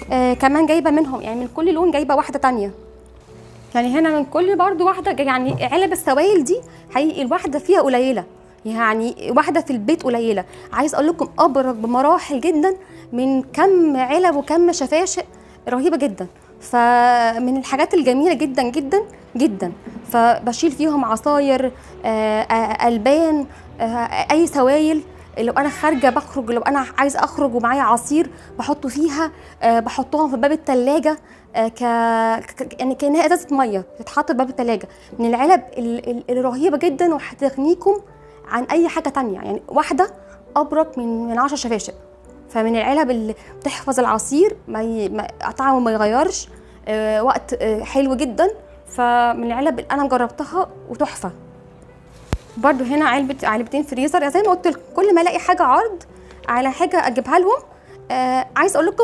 كمان جايبه منهم يعني من كل لون جايبه واحدة تانية. يعني هنا من كل برضو واحدة، يعني علب السوائل دي حقيقي الواحدة فيها قليله، يعني واحدة في البيت قليله. عايز اقول لكم ابرك بمراحل جدا من كم علب وكم شفاشق رهيبة جدا. فمن الحاجات الجميلة جدا جدا جدا. فبشيل فيهم عصاير، البان، اي سوائل. لو انا خارجه بخرج، لو انا عايزه اخرج ومعايا عصير بحطه فيها، بحطهم في باب التلاجة، يعني كانها ازازة مية بتتحط في باب التلاجة. من العلب الرهيبة جدا وهتغنيكم عن اي حاجة تانية. يعني واحدة ابرك من 10 شفاشق. فمن العلب اللي بتحفظ العصير طعمه ما يغيرش، وقت، حلو جدا. فمن العلب اللي انا جربتها وتحفه. برضو هنا علبتين فريزر. زي ما قلت لكم كل ما الاقي حاجة عرض على حاجة اجيبها لهم. عايز اقول لكم